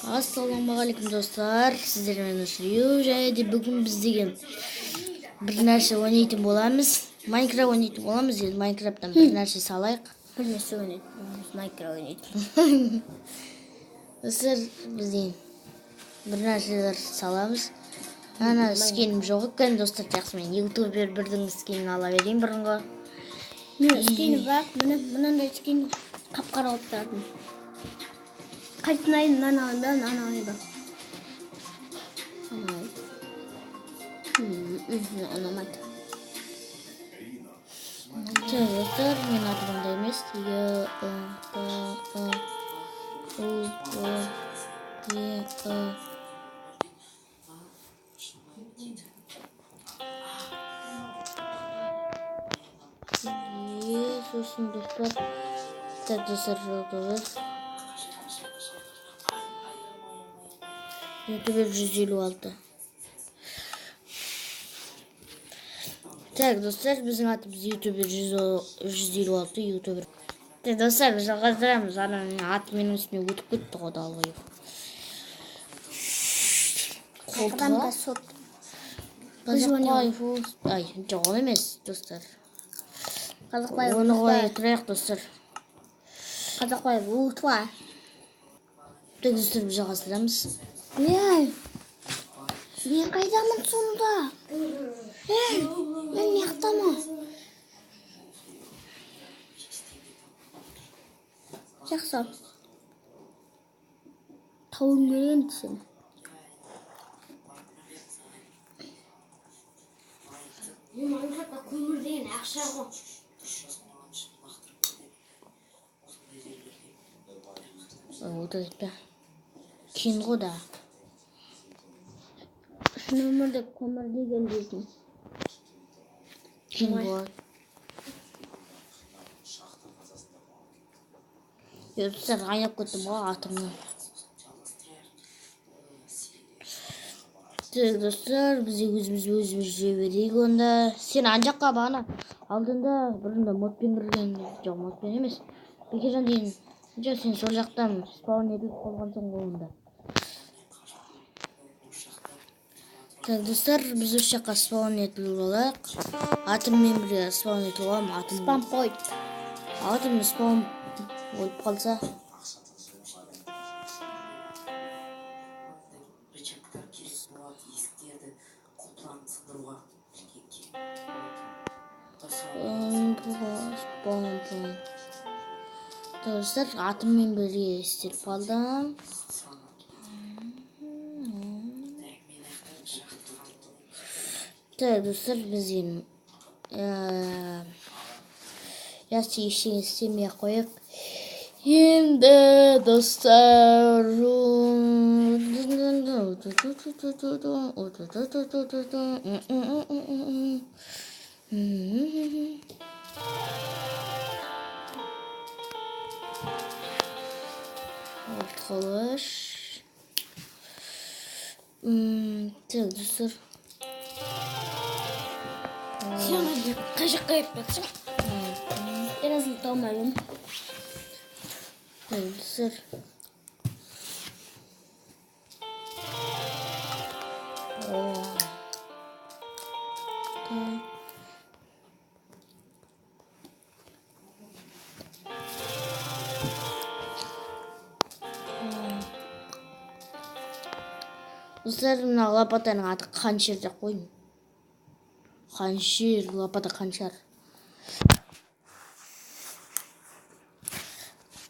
Ассалаумағалейкум, достар, сіздермен Ю. Және де бүгін біз деген бір нәрсе ойнайтын боламыз. Майнкрафт ойнайтын боламыз. Енді Майнкрафттан бір нәрсе салайық. Bir нәрсе ойнайтын, Майнкрафт ойнайтын. Достар, біз деген бір нәрселер саламыз. Ана скинім жоқ екен, достар, жақсы, мен ютубер бірдің скинін ала берейін бұрынғы. Мен скині бар, міне, мынандай скин, қап-қара болып тұратын. Қайсысын алайын, мынаны алайын ба, мынаны алайын ба? Мынаны алайын. Ұнамайды. Так, достар, менің атым ондай емес. Е, Ы, К, Ы, У, Ы, Е, Ы. Е, сосын, достар. Так, достар, достар. Ютубер 156. Так, достар, біздің атымыз ютубер 156 ютубер. Так, достар, біз жалғастырамыз. Ана аты менің үстіме өтіп кетті ғой, долбоеб. Қалтамда сот. Қазақбаев. Ай, жоқ, ол емес, достар. Қазақбаев. Оны қоя тұрайық, достар. Қазақбаев ұлтва. Так, достар, біз жалғастырамыз. Ей, мен қайдамын сонда? Ей, мен мияқтамын. Жақсы. Тауым керек енді сені. Майнкрафтта көмір деген ақша ғой. Ой, өтірік айтпа. Кейін ғой да. Шын өмірде көмір деген дейтін. Кейін болады. Е, достар, айнап кеттім ғой атымнан. Так, достар, біз де өзіміз өзіміз жүре берейік онда. Сен ана жаққа бағана алдында бұрында модпен кірген, жоқ, модпен емес. Бекежан деген, жоқ, сен сол жақтан спаун етіліп қалғансың ғой онда. Так, достар, біз осы жаққа спаун етіліп алайық. Атыммен бірге спаун етіп аламын. Атым. Спам қойд. Атым спаун болып қалса. Рычагтар керек болады есіктерді, құлпыларын сындыруға. Спаун, спаун. Так, достар, атыммен бірге істеп қалдым. Так, достар, біз енді жақсы, ештеңе істемей ақ қояйық. Енді, достар, қылыш. Так, достар. Сен қай жаққа кетіп жатсың? Мен өзім таумаймын. Так, достар. О. Так. Достар, мына лопатаның аты Қаншер деп қойдым. Қаншер, лопата қаншар.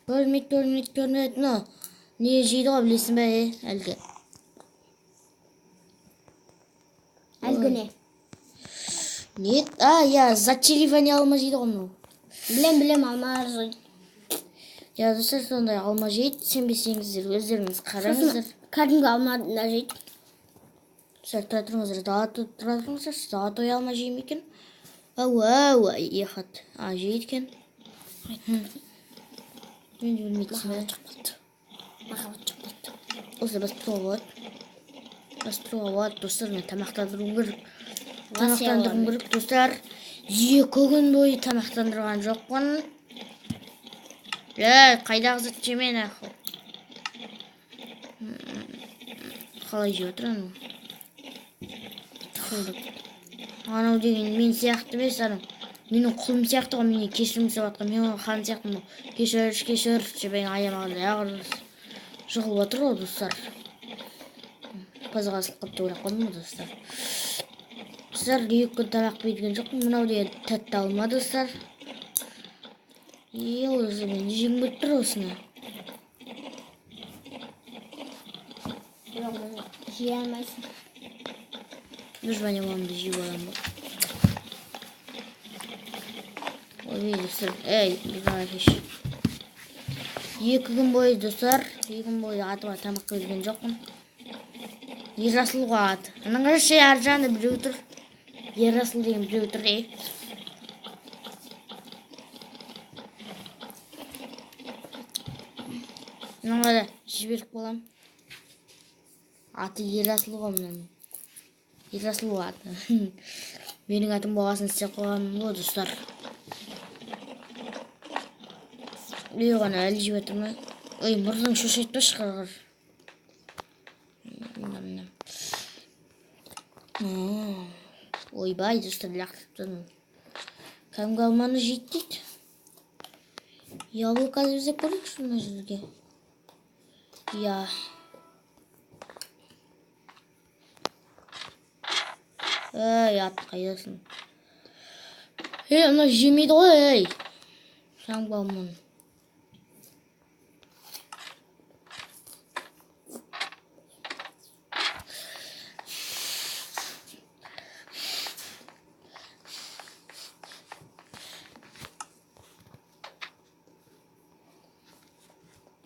Көрмейді, көрмейді, көрмейді. Мына не жейді ғой, білесің бе, е, әлгі? Әлгі не? Не? А, иә, зачаривание алма жейді ғой мынау. Білем, білем, алма жейді. Я, достар, сондай алма жейді. Сенбесеңіздер, өздеріңіз қараңыздар. Кәдімгі алма да жейді. Достар, тұра тұрыңыздар, тұра тұрыңыздар. Золотой алма жей ме екен? Ау, ау, ехат. А, жейді екен. Мен де білмейтін. Махаббат жоқ болды. Осылай басып тұруға болады. Басып тұруға болады, достар, мен тамақтандыруым керек. Тамақтандыруым керек, достар. 2 күн бойы тамақтандырған жоқпын. Е, қайдағы зат жеме, нахуй. Қалай жеп жатыр анау. Тықылдап. Анау деген мен сияқты емес, анау. Менің құлым сияқты ғой, менен кешірім сұрап жатқан. Мен оның хан сияқтымын ғой. Кешір, кешір деп аяғыма жығылып отыр ғой, достар. Көзі қасылып қалыпты ойлап қалдым ғой, достар. Достар, 2 күн тамақ берген жоқпын. Мынау деген тәтті алма, достар. Өзі мен жегім келіп тұр осыны. Жоқ, оны жей алмайсың. Выживание боламын жеп аламын ғой. Ой, достар, ей, әкеші. 2 күн бойы, достар, 2 күн бойы атыма тамақ берген жоқпын. Ерасыл ғой аты. Анаң қарашы, ар жағында біреу тұр. Ерасыл деген біреу тұр, ей. Мынаны да жіберіп қаламын. Аты Ерасыл ғой мынаның. Ерасыл ғой аты. Менің атым болғасын істеп қойғанмын ғой, достар. Үй ғана әлі жеп жатыр ма? Ой, мұрның шошайтпашы қырғыр. Мына. Ойбай, достар, лақтырып тастадым. Кәдімгі алманы жейді дейді. Яблоко іздеп көрейікші мына жерге. Иә. Ей, ат қайдасың? Ей, мына жемейді ғой, ей. Кәдімгі алманы.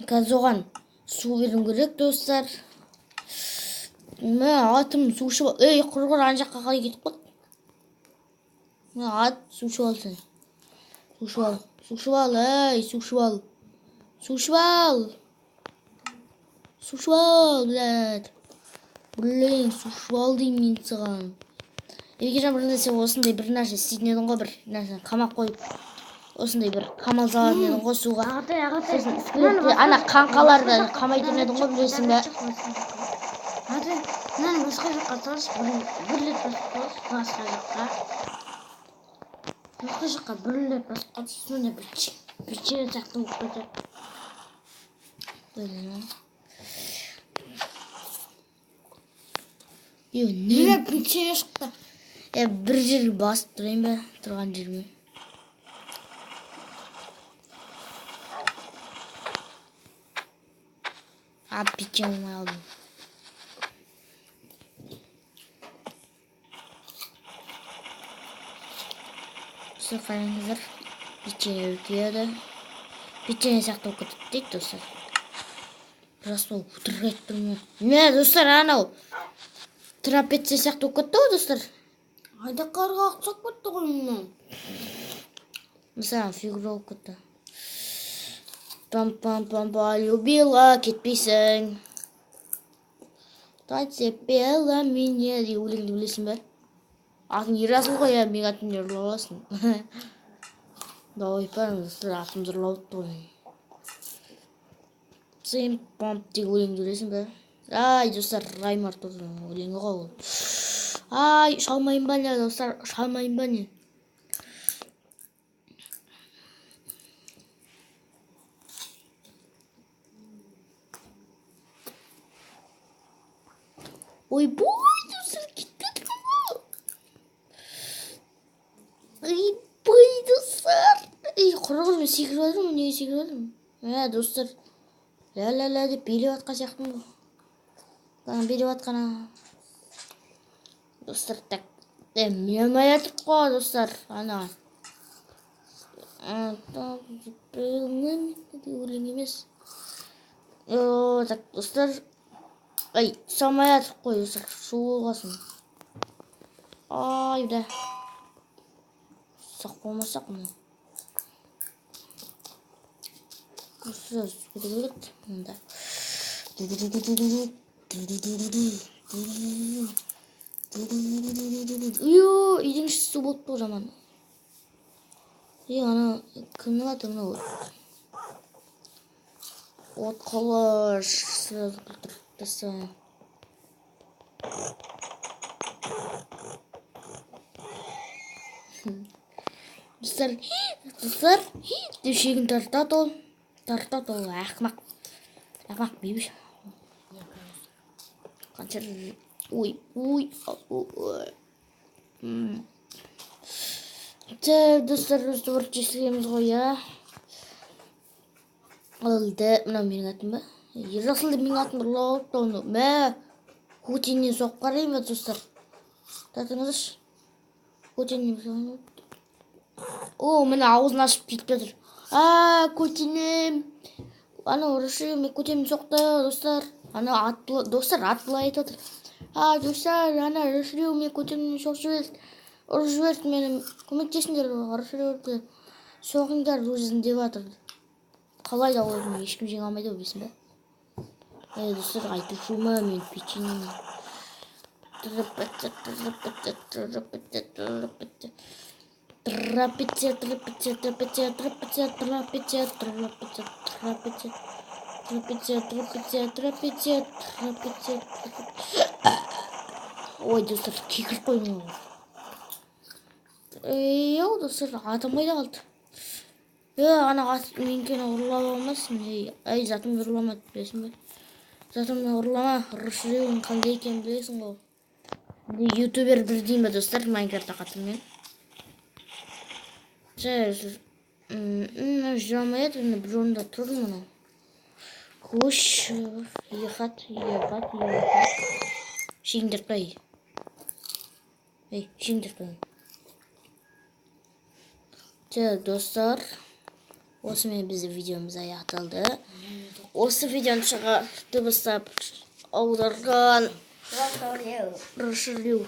Қазір оған су беруім керек, достар. Мә, атым су ішіп ал. Ей, құрғыр ана жаққа қалай кетіп қалды? Мә, ат су ішіп ал сен. Су ішіп ал. Су ішіп ал, ей, су ішіп ал. Су ішіп ал. Су ішіп ал, блядь. Блин, су ішіп ал деймін мен саған. Еркежан, бұрында сен осындай бір нәрсе істейтін едің ғой, бір нәрсені қамап қойып. Осындай бір қамал салатын едің ғой суға. Ағатай, ағатай. Сосын скелетті, ана қаңқаларды қамайтын едің ғой, білесің бе? Ағатай, мынаны басқа жаққа салшы, бір рет басып қалшы, басқа жаққа. Басқа жаққа бір рет басып қалшы, сонда бір печенье сияқты болып кетеді. Е, не? Міне печенье шықты. Е, бір жерге басып тұрайын ба? Тұрған жеріме. А, печенье алмай алдым. Достар, қараңыздар. Печенье үлкейеді. Печенье сияқты болып кетеді дейді, достар. Рас болып өтірік айтып тұрмын. Мә, достар, анау трапеция сияқты болып кетті ғой, достар. Айдақарға ұқсап кетті ғой мынау. Мысалы, фигура болып кетті. Пам-пам-пам, полюбила, кетпейсің. Зацепила меня деген өлеңді білесің бе? Атың Ерасыл ғой, иә, менің атымды ұрлап аласың. Давай, достар, атымды ұрлап алыпты ғой. Цим-пам деген өлеңді білесің бе? Ай, достар, Раймар Артурдың өлеңі ғой ол. Ай, ұша алмайын ба не, достар, ұша алмайын ба не? Ойбой, достар, кетпедік ғой. Ойбой, достар. Ей, құрғыр, мен секіріп жатырмын, неге секіріп жатырмын? Мә, достар, ля-ля-ля деп билеп жатқан сияқтымын ғой. Ана билеп жатқан, а. Достар, так. Міне алмай жатырмық қой, достар, ана. Өлең емес. О, так, достар. Ай, түсе алмай жатырмық қой, достар, су болғасын. Ай, бля. Сақ болмасақ мына. Осы су керек мында. Ю, үйдің іші су болып тұр жаман. Ей, ана кімнің аты мынау? От қылыш сразу өлтіріп тастаған. Достар, достар, деп шегін тартады ол. Тартады ол, ақымақ. Ақымақ бейбіш. Қанша. Ой, ой, ой. Так, достар, біз творчествомыз ғой, иә. Алды, мынау менің атым ба? Ерасыл деп менің атымды ұрлап алыпты оны. Мә, көтеннен соғып қарайын ба, достар? Тартыңыздаршы. Көтеннен соғайын. О, міне, аузын ашып кетіп жатыр. А, көтенім. Ана ұрышы мен көтенімді соқты, достар. Ана ат, достар, ат былай айтып жатыр. А, достар, ана Раширеу мен көтенімді соғып жіберді. Ұрып жіберді мені. Көмектесіңдер, Раширеуді соғыңдар өзін деп жатыр. Қалай да оны ешкім жеңе алмайды ғой, білесің бе? Ей, достар, айтушы ма мен печенье. Трапеция, трапеция, трапеция, трапеция. Трапеция, трапеция, трапеция, трапеция, трапеция, трапеция, трапеция, трапеция, трапеция, трапеция, трапеция. Ой, достар, кекіріп қойдым ғой. Ей, ау, достар, атым қайда қалды? Е, ана ат менікін ұрлап алмасын. Ей, ай, затымды ұрламады, білесің бе? Затымды ұрлама, Рушриуың қандай екенін білесің ғой. Ютубер бірдей ме, достар, Майнкрафтта қатырмен. Жүре алмай еді, міне, бір орында тұр мынау. Көш, ехат, ехат, ехат. Шегіндіріп қой. Ей, шегіндіріп қой. Так, достар, осымен біздің видеомыз аяқталды. Осы видеоны шыға дыбыстап аударған Раширеу.